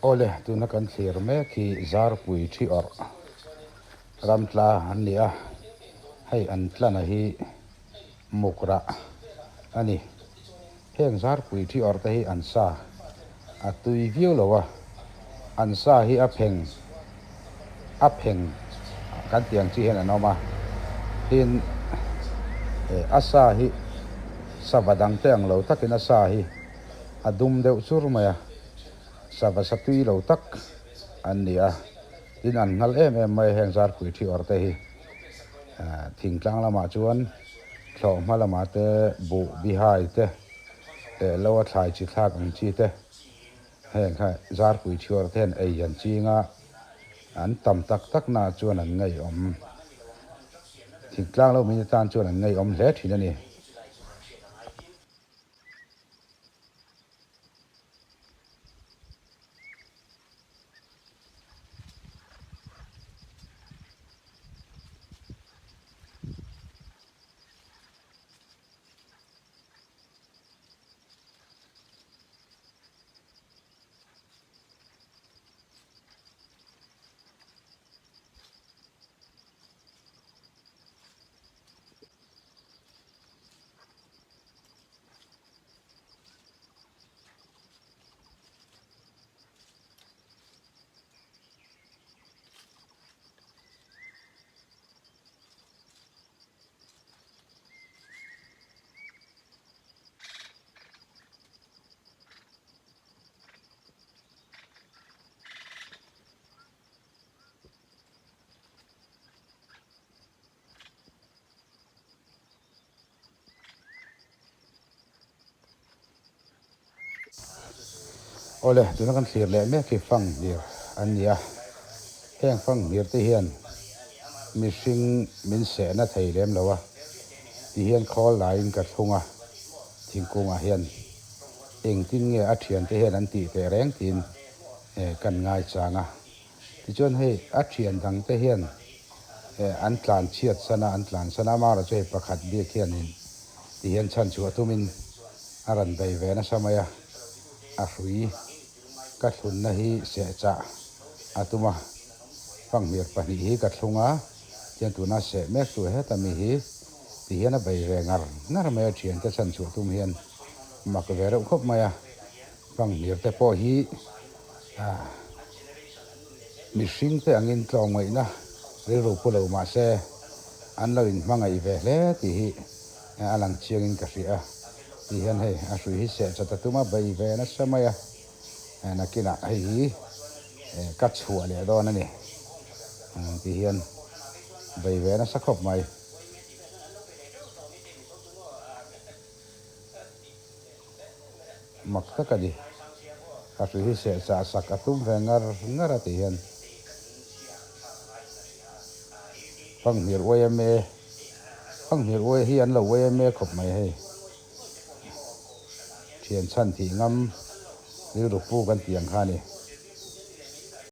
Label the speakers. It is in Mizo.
Speaker 1: Awle, tuna kan thlir mek hi Zarpui thi awrh ram tla an ni a, hei an tlana hi muk rah a ni. Heng Zarpui thi awrh te hi an sa a tui viau lo a, an sa hi a pheng a pheng kan tih ang chi hian an awm a, tin a sa hi sava dang te ang lo takin a sa hi a dum deuh chur mai a. Sava sa tui lo tak an ni a, tin an nghal em em mai a heng zarpui thi awr te hi. Thingtlang lamah chuan thlawh hma lamah te buh bihai te leh lo a thlai chi thlak ang chi te heng kha zarpui thi awr te hian ei an ching a, an tam tak tak naah chuan an ngaihawm. Thingtlang lo mite tan chuan an ngaihawm hle thin a ni. Awle, tuna kan thlir leh mek hi fanghmir an ni a, heng fanghmir te hian mihring min sehna thei lem lo a, ti hian khawl laiin ka thlung a, thingkungah hian engtin nge a thiante hian an tih teh reng tiin kan ngaichang a. Tichuan hei a thian dang te hian an tlan chhiat san a, an tlan san a, amaherawh chu hei pakhat bik hianin ti hian chhan chhuah tumin a rawn bei ve nasa mai a, a hrui ka thlunna hi sehchah a tum a, fanghmir pahnih hi ka thlung a, tihian tuna seh mek tu heta mi hi ti hian a bei ve ngar ngar mai a, thiante chhan chhuah tum hian mak ve reuh khawp mai a. Fanghmir te pawh hi mihring te angin tlawmngaihna rilru pu lo mah se an lo inhmangaih ve hle tih hi a lang chiangin ka hria a tih hian hei a hrui hi seh chat a tum a bei ve nasa mai a, nakinah hei hi ka chhuah leh dawn a ni tih hian bei ve nasa khawp mai. Mak tak a ni. A hrui hi seh chah sak a tum ve ngar ngar a tih hian Fanghmir yma Fanghmir uai hi an lo yma khawp mai hei. Thian chhan thih ngam rilru pu kan tih ang kha a ni.